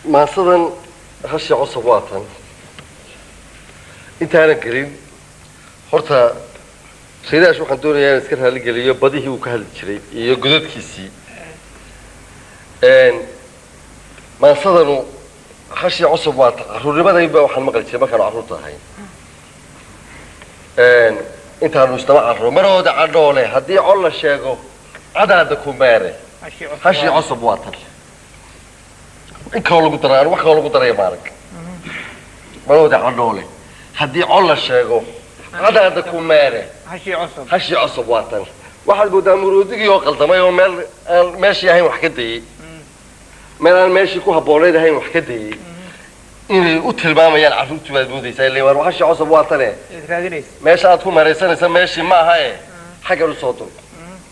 Maasadan Hashi Cusub waa tan. Intaanan gelin horta Riiraash, waxaan doonayaa inaan iska raaligeliyo badihii uu ka hadli jiray iyo godadkiisii. Maasadanu Hashi Cusub waa tan. Carruurnimadayba waxaan maqli jiray markaanu carruurta ahayn, intaanu isdaba carro: "Marooda cadhoole haddii col la sheego, cadaada ku meere." Hashi Cusub. Hashi Cusub waa tan. In kaloo lagu daray, wax kaloo lagu daraya maarag. "Marooda cadhoole haddii col la sheego, cadaada ku meere." Hashi Cusub. Hashi Cusub waa tan. Waxaad moodaa marodigii oo qaldamay oo meel aan meeshii ahayn wax ka dayey, meel aan meeshii ku habboonayd ahayn wax ka dayey, inay u tilmaamayaan carruurtii baad moodaysaa. Ilaa waar Hashi Cusub waa tane. Eed raadinaysa. Meesha aad ku meeraysanaysa meeshii ma aha, e xaggan usoo dul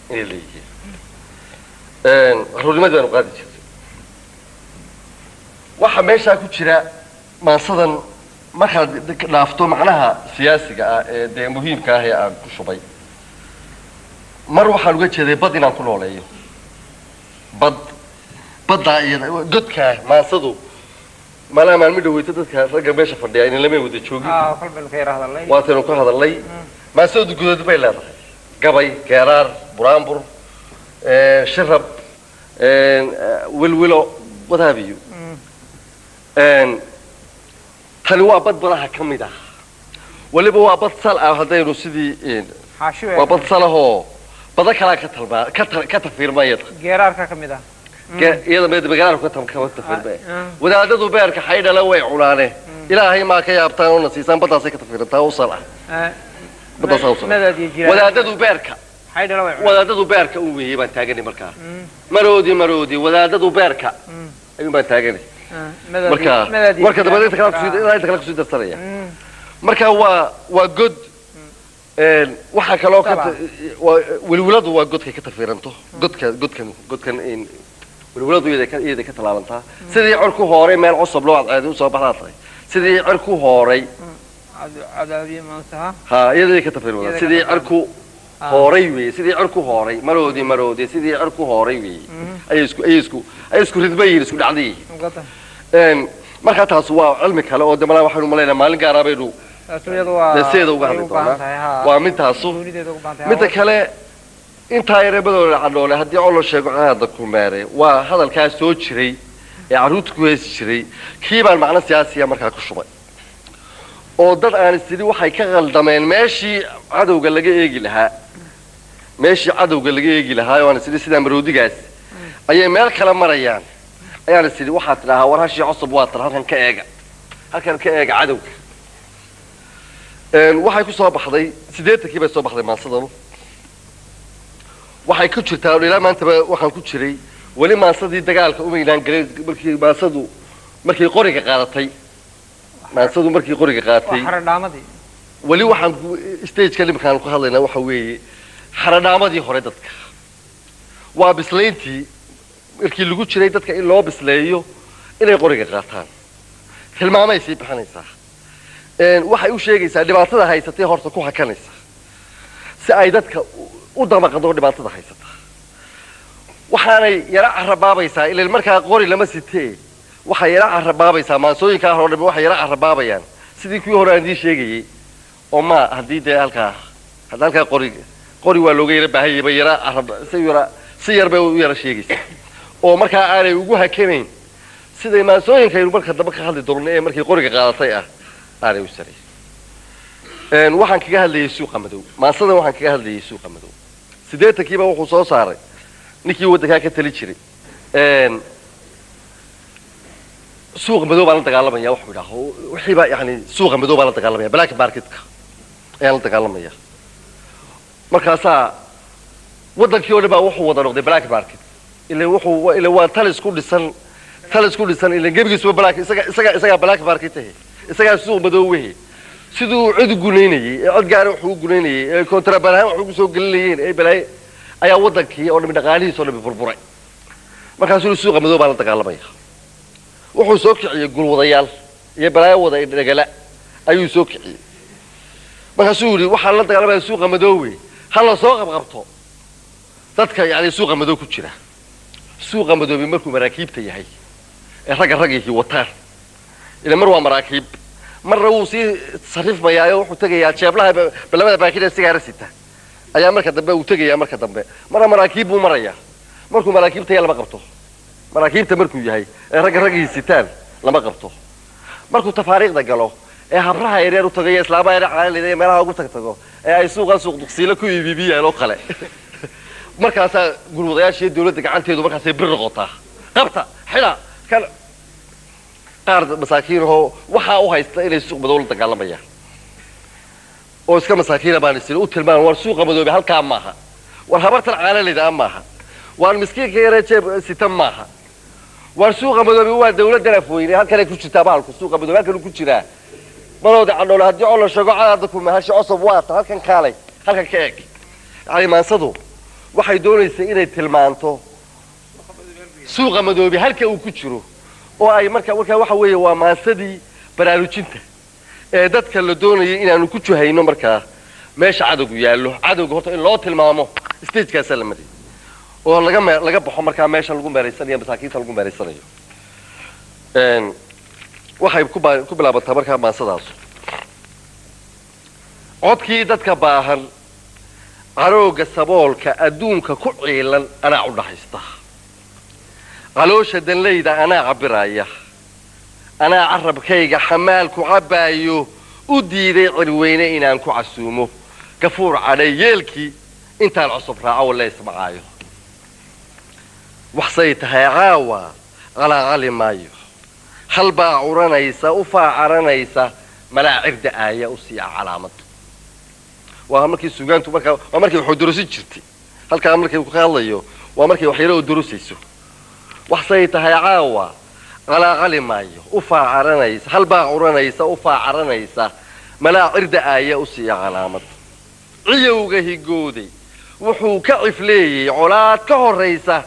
inay leeyihiin. Carruurnimadii baanu qaadi jirtay. Waxa meeshaa ku jira maansadan, markaad dhaafto macnaha siyaasiga ah ee dee muhiimka ah ee aan ku shubay, mar waxaan uga jeeday bad inaan ku nooleeyo, bad, baddaa iyada godkaa. Maansadu malaa maalmi dhaweyto dadka ragga meesha fadhiya in lamay wada joogin. Ah, kol baynu ka yara hadalnay. Waataynu ka hadalnay. Maansadu godad bay leedahay: gabay, geeraar, buraanbur, shirab, wilwilo, wadaabiyo. Tani waa bad badaha ka mid ah, weliba waa bad sal ah. Haddaynu sidii Xaashi. Waa bad salahoo bado kalaa ka talmaa ka tafiirma iyada. Geeraarka ka mid ah. Iyada med geeraarku ka tafiirma. "Wadaadadu beerka xaydhala way cunaane, Ilaahay maa ka yaabtaan oo na siisaan?" Baddaasay ka tafiirantaa u sal ah. Baddaasaa u sal ah. Madaad iyo jiraan. Wadaadadu beerka xaydhala way cunaan. Wadaadadu beerka u weeyey baan taaganay markaa. Maroodi, maroodi, wadaadadu beerka ayuun baan taaganay. Marka marka dabadeed inta kale kusii, inta kale kusii darsanaya. Marka waa god. Waxaa kaloo ka waa welwiladu, waa godkay ka tafiiranto, godka godkan in welwiladu iyada ka tallaalantaa. Sidii cor ku hooray meel cusub loo cadceeday usoo baxdaa tahay, sidii cor ku hooray. Cadaadiye maansaha. Ha, iyadii ka tafiirmada. Iyada ka sidii cor ku hooray weeye, sidii cor ku hooray, maroodi, maroodi, sidii cor ku hooray weeye. Ayay isku ridma yihiin, isku dhacday yihiin. Markaa taas waa cilmi kale oo de malaa waxaynu malaynaa maalin gaaraa baynu Taas iyadu waa dee sideeda uga way hadli u baahan doonaa. tahay, ha. Waa midtaasu. Goonideeda ugu baahan tahay. Midda kale, intaa yare madooda cadhoole haddii col sheego caada ku meere, waa hadalkaa soo jiray ee carruurta ku heesi jiray. Kii baan macno siyaasiya markaa ku shubay oo dad aan istiri waxay ka qaldameen meeshii cadowga laga eegi lahaa, meeshii cadowga laga eegi lahaa, oo aan istiri sidaa maroodigaas ayay meel kale marayaan, ayaan istiri waxaad tidhaahaa: "War Hashii Cusub waa tan, halkan ka eega, halkan ka eega cadowga." Waxay ku soo baxday 80-kii bay soo baxday maansadanu. Waxay ku jirtaa ilaa maantaba. Waxaan ku jiray weli maansadii dagaalka umaynaan gelin. Markii maansadu markay qoriga qaadatay, maansadu markii qoriga Waa qaadatay. Xaradhaamadii. Weli waxaan stageka nimankaan ku hadlaynaa waxa weeye xaradhaamadii hore dadka. Waa bislayntii markii lagu jiray dadka in loo bisleeyo inay qoriga qaataan. Tilmaamay sii bixinaysaa. Waxay u sheegaysaa dhibaatada haysatay horta ku hakanaysa, si ay dadka u damaqdo dhibaatada haysata. Waxaanay yara carabaabaysaa, ilan markaa qori lama sitee, waxay yara carabaabaysaa maansooyinkaa hore o dhan. Waxay yara carabaabayaan sidii kuwii hore aan idiin sheegayey oo ma haddii dee halkaa hadda halkaa qori waa looga yara baahan yahay, bay yara carab si yara si yar bay u yara sheegaysaa, oo markaa aanay ugu hakanayn siday maansooyinkaynu marka dambe ka hadli doonno ee markii qoriga qaadatay ah aanay u sarayn. Waxaan kaga hadlayay suuqa madow maansadan, waxaan kaga hadlayay suuqa madow. 80-kiiba wuxuu soo saaray ninkii waddankaa ka tali jiray. Suuqa madow baan la dagaalamaya wuxuu idhaah. Wixii baa yani suuqa madow baan la dagaalamaya, black marketka ayaan la dagaalamaya. Markaasaa waddankii oo dhan baa wuxuu wada noqday black market. Ila wuxuu ila waa talis ku dhisan, talis ku dhisan. Ila gebigiisuba black, isagaa black market ahe, isagaa suuq madow wehe. Siduu cid u gunaynayey ee cod gaara wuxuu u gunaynayey ee contraband ahaan wax ugu soo gelinayeen ee balaaye ayaa waddankii oo dhami, dhaqaalihiis oo dhami burburay. Markaasuu yihi: "Suuqa madow baan la dagaalamaya." Wuxuu soo kiciyey gulwadayaal iyo balaayo wada dhagala ayuu soo kiciyey. Markaasuu yidhi: "Waxaan la dagaalamaya suuqa madoowe, ha la soo qabqabto dadka yani suuqa madow ku jira." Suuqa madoobi markuu maraakiibta yahay Ee ragga raggii wataan ila mar waa maraakiib, marna wuu sii sarifmayaa oo wuxuu tegayaa jeeblaha balamada baakida sigaara sita ayaa marka dambe uu tegayaa. Marka dambe marna maraakiib buu marayaa. Markuu maraakiibta yahay lama qabto. Maraakiibta markuu yahay ee ragga raggii sitaan lama qabto. Markuu tafaariiqda galo ee habraha yaryar u tago iyo islaamaha yaryar caalida iyo meelaha ugu tagtago ee ay suuqan suuq duqsiilo ku iibibiyaan oo kale, markaasaa gurwadayaasha iyo dawladda gacanteedu markaasay bir noqotaa. Qabta, xidha kan qaar masaakiin ahoo waxaa u haysta inay suuq madow la dagaalamayaan oo iska masaakiina baan isin u tilmaan: war suuqa madoobe halkaa maaha, war habartan caalalida maaha, waar miskiinka yaree jeeb sita maaha, waar suuqa madoobe waa dawladdan afweyne, halkanay ku jirtaa bahalku. Suuqa madoobe halkan ku jiraa. Marooda cadhoole haddii col la sheego cadaada ku mahasho cosob waata halkan, kaalay halkan ka eeg. Yani maansadu waxay doonaysaa inay tilmaanto suuqa madoobe halka uu ku jiro oo ay marka waxa weeye waa maansadii baraarujinta ee dadka la doonayay inaanu ku juhayno markaa meesha cadowgu yaallo. Cadowga horta in loo tilmaamo stagekaasaa la mariyay oo laga baxo markaa meesha lagu meeraysanayo, masaakiinta lagu meeraysanayo. Waxay ku bilaabantaa markaa maansadaasu: codkii dadka baahan, carooga saboolka adduunka ku ciilan anaa u dhahaysta, caloosha danleyda anaa cabbiraya, anaa carabkayga xamaalku cabbaayo u diiday cirweyne inaan ku casuumo, gafuur cadhay yeelkii intaan cusub raaco walla ismacaayo. Waxsay tahay caawa qalaaqali maayo, halbaa curanaysa u faacaranaysa malaa cirda aaya u siiya calaamad. Waa markii suugaantu markaa waa markay waxu durusin jirtay. Halkaa markay ka hadlayo waa markay waxyaro u durusayso. Waxsay tahay caawa qalaaqali maayo u faacaranaysa, halbaa curanaysa u faacaranaysa malaa cirda aaya u siiya calaamad. Ciyowga higooday wuxuu ka cifleeyey colaad ka horraysa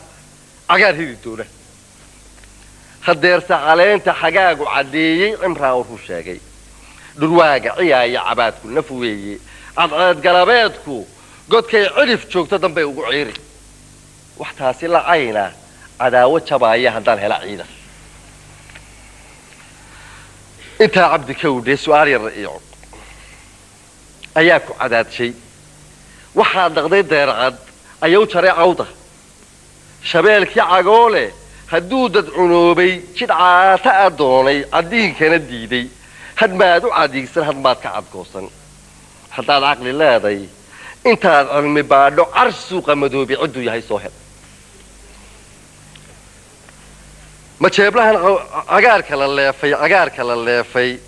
cagaar hidi doona. Hadeerse caleenta xagaagu caddeeyey cimraa wuxuu sheegay dhurwaaga ciyaaya cabaadku naf weeye, cadceed galabeedku godkay cidhif joogto dambay ugu ciiri. Wax taasi lacayna cadaawo jabaaya haddaan hela ciidan. Intaa cabdi kawdhe su-aal yar iico ayaa ku cadaadshay. Waxaad dhaqday deercad ayau jaray cawda shabeelkii cagoole hadduu dad cunoobay jidh caata a doonay caddiinkana diiday, hadmaad u cadiigsan hadmaad ka cadgoosan. Haddaad caqli leeday intaad cilmi baadho car suuqa madoobi cidduu yahay soo hel. Ma jeeblahan cagaarka la leefay, cagaarka la leefay,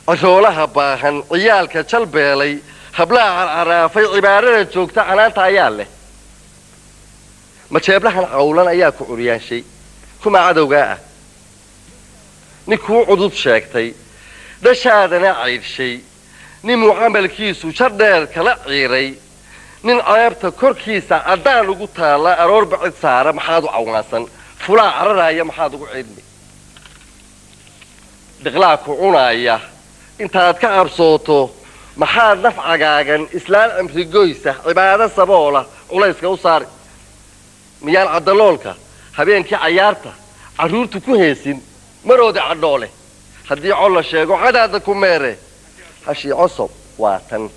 ciroolaha baahan, ciyaalka jalbeelay, hablaha carcaraafay, cibaarada joogta canaanta ayaa leh. Ma jeeblahan cawlan ayaa ku curyaanshay kumaa cadowgaa ah? Ninkuu cudud sheegtay dhashaadana caydhshay, ninuu camalkiisu jar dheer kala ciiray, nin ceebta korkiisa caddaan ugu taalla aroorba cid saara maxaad u cawaansan? Fulaa cararaaya maxaad ugu ciidmi? Dhiqlaa ku cunaaya intaad ka cabsooto maxaad naf cagaagan islaan cimrigoysa cibaado saboola culayska u saari? Miyaan caddaloolka habeenkii cayaarta carruurtu ku heesin marooda cadhoole? Haddii col la sheego cadaada ku meere hashii cosob waa tan.